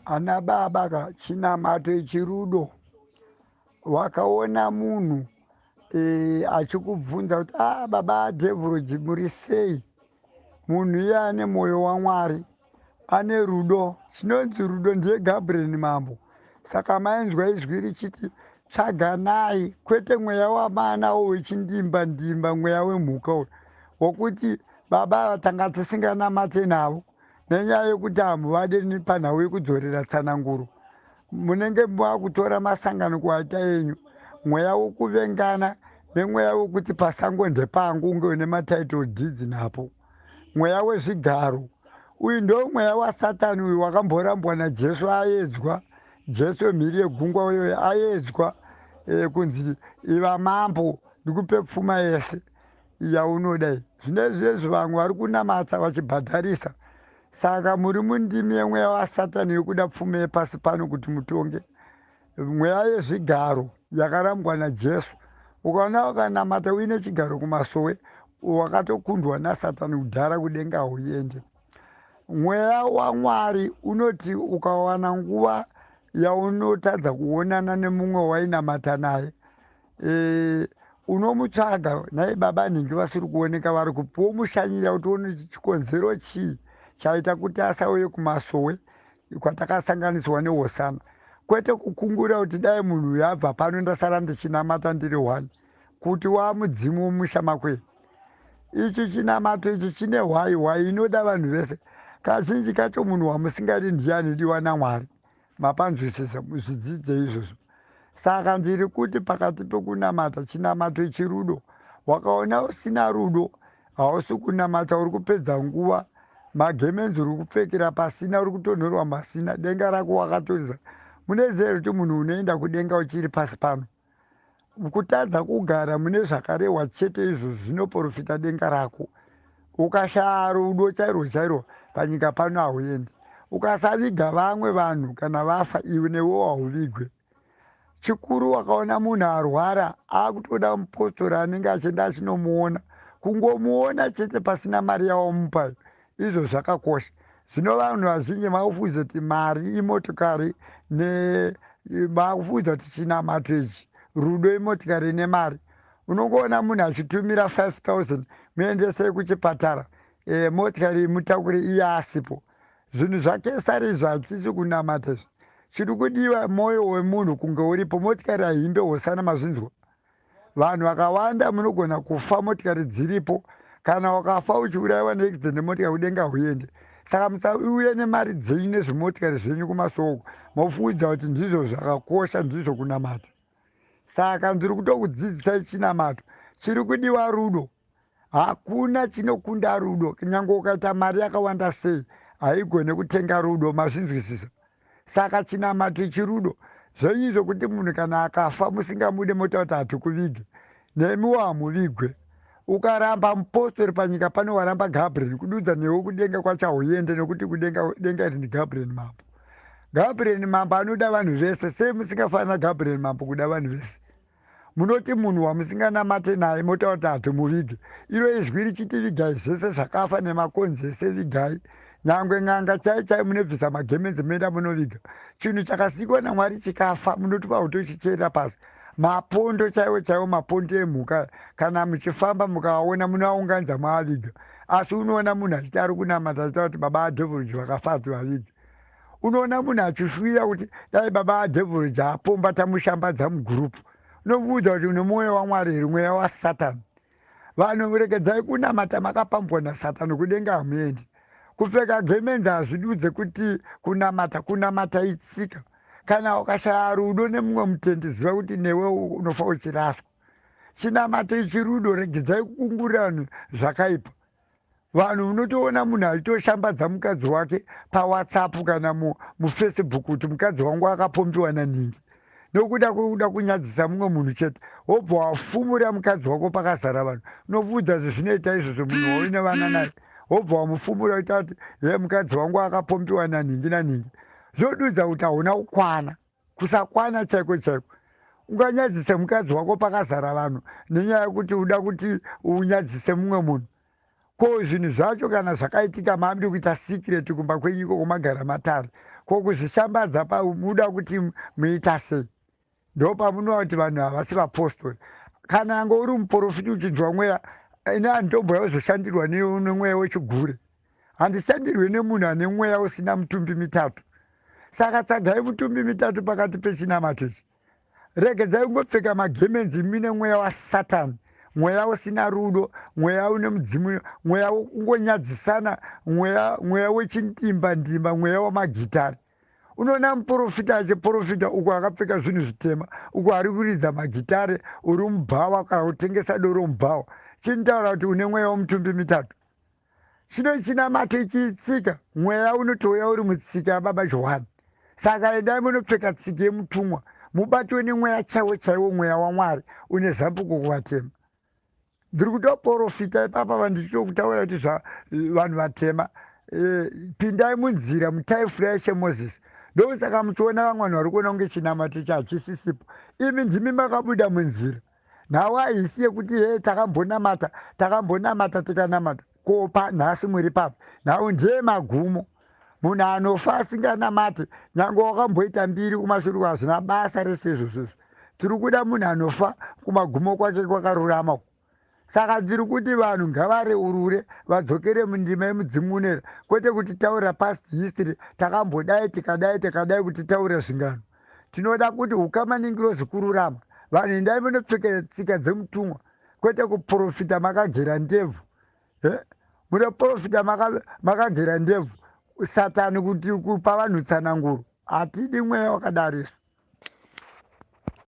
Ana baba ka chinamato ichi rudo. Wakaona munhu achikubvunza kuti a baba Devroji muri sei? Munhu iye ane mwoyo waMwari, ane rudo. Chinonzi rudo ndiye Gabriel Mambo. Saka mainzwa izwi richiti tsvaganai, kwete mweya wamanawo wechindimba ndimba, mweya wemhuka uyu wokuti baba ava tanga tisinganamate navo nenyaya yekuti hamuvade panhau yekudzorera tsananguro. Munenge makutora masangano kuaita enyu, mweya wokuvengana nemweya wekuti pasango ndepangu unge une matitle deeds napo, mweya wezvigaro. Uyu ndo mweya waSatani uyu wakamborambwa naJesu aedzwa. Jesu mhiri yegungwa uyoyo aedzwa kunzi iva mambo ndikupe pfuma yese yaunoda iyi. Zvino izvezvi vamwe vari kunamata vachibhadharisa, saka muri mundimi yemweya waSatani yekuda pfuma yepasi pano kuti mutonge. Mweya yezvigaro yakarambwa naJesu. Ukaona ukanamata uine chigaro kumasowe, wakatokundwa naSatani kudhara, kudenga hauende. Mweya waMwari unoti ukawana nguva yaunotadza kuonana nemumwe wainamata naye, unomutsvaga nhai baba nhingi vasiri kuoneka vari kupi, womushanyira kuti uone chikonzero chii chaita kuti asauye kumasowe kwatakasanganiswa nehosana, kwete kukungura kuti dai munhu uyu abva pano ndasara ndichinamata ndiri one, kuti wamudzimu womusha makwe. Ichi chinamato ichi chine hwai hwai inoda vanhu vese. Kazhinji kacho munhu wamusingadi ndiye anodiwa naMwari. Mapanzwisisa? Zvidzidze izvozvo. Saka ndiri kuti pakati pekunamata, chinamato ichi rudo. Wakaona usina rudo, hausi kunamata, uri kupedza nguva. Magemenzi uri kupfekera pasina, uri kutonhorwa masina, denga rako wakatorisa. Munoziva here kuti munhu unoenda kudenga uchiri pasi pano? Kutadza kugara mune zvakarehwa chete izvozvo zvinoprofita denga rako. Ukashaya rudo chairwo chairwo panyika pano hauendi. Ukasaviga vamwe vanhu kana vafa, iwe newewo hauvigwe. Chikuru wakaona munhu arwara akutoda mupostori anenge achienda achinomuona, kungomuona chete pasina mari yawamupayo, izvo zvakakosha. Zvino vanhu vazhinji makufunza kuti mari imotokari, makufunza kuti chinamato ichi rudo imotikari nemari. Unongoona munhu achitumira 5000, muendesei kuchipatara, motikari imutakure iye asipo. Zvinhu zvakesari izvo hachisi kunamata izvi. Chiri kudiwa mwoyo wemunhu kunge uripo. Motikari haimbe hosana, mazvinzwa? Vanhu vakawanda munogona kufa motikari dziripo. Kana wakafa uchiurayiwa neaccident nemotikari, kudenga huende. Saka musauye nemari dzenyu nezvimotikari zvenyu kumasoko mofuudza kuti ndizvo zvakakosha, ndizvo kunamata. Saka ndiri kutokudzidzisai chinamato chiri kudiwa rudo. Hakuna chinokunda rudo. Nyange ukaita mari yakawanda sei, haigone kutenga rudo. Mazvinzwisisa? Saka chinamato chirudo. Zvenyu zvokuti munhu kana akafa musingamude motaura kuti hatikuvige, nemiwo hamuvigwe. Ukaramba mupostori panyika pano, waramba Gabriel, kududza newe kudenga kwacho hauende, nekuti kudenga denga iri ndiGabriel Mambo. Gabriel Mambo anoda vanhu vese. Sei musingafanira Gabriel Mambo kuda vanhu vese? Munoti munhu wamusinganamate naye motaura kuti hatimuvige, iro izwi richiti vigai zvese zvakafa nemakonzi ese, vigai nyangwe n'anga chai chai, munobvisa magemenzi moenda munoviga. Chinhu chakasikwa naMwari chikafa munotipa kutochicherera pasi. Mapondo chaiwo chaiwo, mapondo emhuka, kana muchifamba mukaona munoaunganidza maaviga. Asi unoona munhu achiti ari kunamata achitaura kuti baba aDhevoriji vakafa hativavige. Unoona munhu achishuwira kuti dai baba aDhevoriji apomba tamushambadza mugurupu. Unomuudza kuti une mwoyo waMwari here, mweya waSatani? Vanhu regedzai kunamata makapambwa naSatani, kudenga hamuendi. Kupfeka gemenzi hazvidudze kuti kunamata. Kunamata itsika. Kana ukashaya rudo nemumwe mutendi, ziva kuti newe unofa uchiraswa. Chinamato ichi rudo. Regedzai kukungurira vanhu zvakaipa. Vanhu unotoona munhu achitoshambadza mukadzi wake paWhatsApp kana muFacebook kuti mukadzi wangu akapombiwa naningi, nokuda kwekuda kunyadzisa mumwe munhu chete. Wobva wafumura mukadzi wako pakazara vanhu. Unobuudza kuti zvinoita izvozvo munhu wauine vana naye, wobva wamufumura uita kuti ye mukadzi wangu akapombiwa naningi naningi. Zvodudza kuti hauna kukwana, kusakwana chaiko chaiko. Unganyadzise mukadzi wako pakazara vanhu nenyaya yekuti uda kuti unyadzise mumwe munhu? Ko zvinhu zvacho kana zvakaitika maamudi kuita secret kumba kwenyu ikoko magara matare? Ko kuzvishambadza pamuda kuti muita sei? Ndopamunoona kuti vanhu havasi vapostori. Kana anga uri muprofiti uchinzwa mweya, ini handitomboya kuzoshandirwa nemweya wechigure. Handishandirwe nemunhu ane mweya usina mutumbi mitatu. Saka tsvagai mutumbi mitatu pakati pechinamato ichi. Regedzai kungopfeka magemenzi mine mweya wasatani, mweya usina rudo, mweya une mudzimu, mweya wokungonyadzisana, mweya, mweya wechindimba ndimba, mweya wamagitari. Unoona muprofita achiprofita uku akapfeka zvinhu zvitema, uku ari kuridza magitare, uri mubhawa kana kutengesa doro mubhawa. Chinitaura kuti une mweya wemutumbi mitatu. Chino chinamato ichi itsika, mweya unotouya uri mutsika yababa Johani. Saka endai munopfeka tsika yemutumwa, mubatwe nemweya chaiwo chaiwo, mweya waMwari une zambuko kuvatema. Ndiri kutoporofita ipapa vandichitokutaura kuti zva vanhu vatema e, pindai munzira mutaifura yashe Moses. Ndosaka muchiona vamwe vanhu vari kuona kunge chinamato ichi hachisisipo. Imi ndimi makabuda munzira. Nhau haisi yekuti he takambonamata, takambonamata tikanamata. Kopa nhasi muri papi? Nhau ndiye magumo. Munhu anofa asinganamati nyange wakamboita mbiri kumashure hazvina basa rese izvozvo. Tiri kuda munhu anofa kumagumo kwake kwakarurama. Saka tiri kuti vanhu ngavareurure vadzokere mundima yemudzimu unera, kwete kuti taura past history, takambodai tikadai tikadai, kuti taura zvingano. Tinoda kuti ukama nengirozi kururama. Vanhu endai munopfeka tsika dzemutumwa, kwete kuprofita makagera ndebvu. Munoprofita makagera ndebvu, satani kuti kupa vanhu tsananguro. Hatidi mweya wakadaro isu.